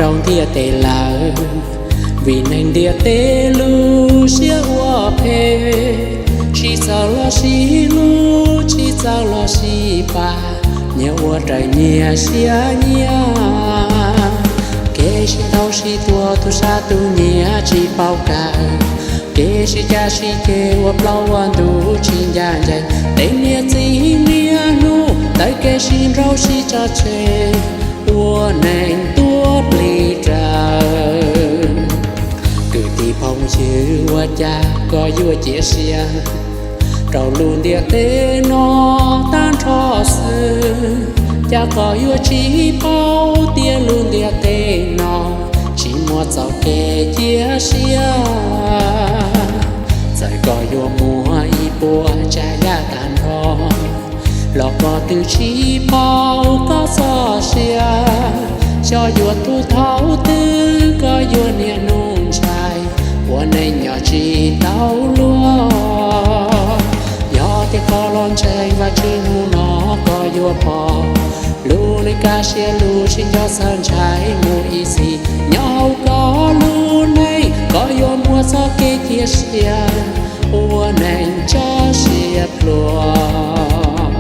rau ntiaj teb lawm, vim neeg ntiaj teb lub siab ua phem, tsis txawj los sib hlub, tsis txawj los sib pab, nyias ua raws nyias siab nyiam. Kev sib tau sib tua, tus sab tus nyiam tsis paub kawm, kev sib cav sib ceg ua plaub ua ntug tsis ncaj ncees, tej niam txiv niaj hnub tawm kev sib nrauj sib tso tseg, ua neeg tuag plig raws. Kwv tij phooj ywg, ua cas koj yuav cia siab rau lub ntiaj teb no tag nrho xwb? Cas koj yuav tsis paub tias lub ntiaj teb no tsis muaj txoj kev cia siab? Txawm koj yuav muaj ib puas tsav yam tag nrho los koj twb tsis paub koj txoj sia. Xyov yuav tu thaum twg koj yuav niaj hnub ntshai, ua neej nyob tsis tau luag. Yog tias koj los ntseeg Vajtswv hnub no koj yuav pom, lub neej kaj siab lug sib nco txhawj ntshai mus ib txhis. Nyob hauv koj lub neej koj yuav muaj txoj kev cia siab, ua neeg tso siab pluag.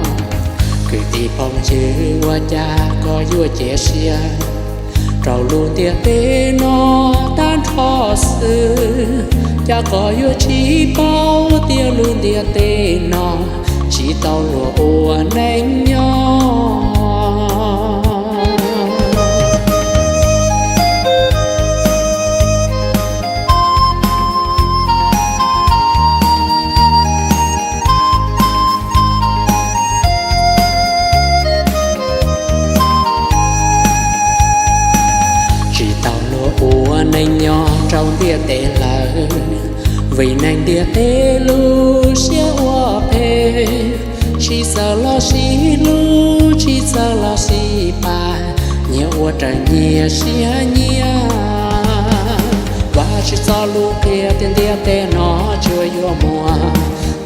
Kwv tij phooj ywg, ua cas koj yuav cia siab rau lub ntiaj teb no tag nrho xwb? Cas koj yuav tsis paub tias lub ntiaj teb no tsis tau luag ua neej nyob? Tsis tau luag ua neej nyob rau ntiaj teb lawm, vim neeg ntiaj teb lub siab ua phem, tsis txawj los sib hlub, tsis txawj los sib pab, nyias ua raws nyias siab nyiam. Vajtswv txoj lus qhia tias ntiaj teb no tsuas yuav muaj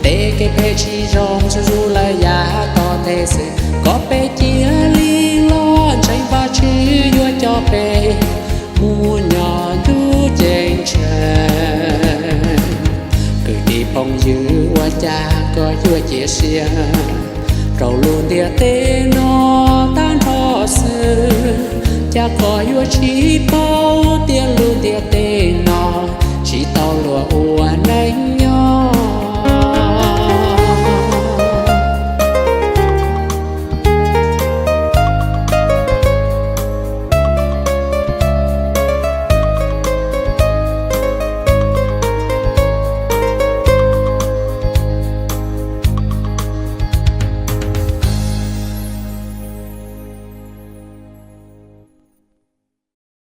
tej kev phem tsis zoo tsuas zuj lawm yav tom ntej xwb. Kom peb cia li los ntseeg Vajtswv yuav coj peb mus nyob ntuj ceeb tsheej. Kwv tij phooj ywg, ua cas koj yuav cia siab rau lub ntiaj teb no tag nrho xwb? Cas koj yuav tsis paub tias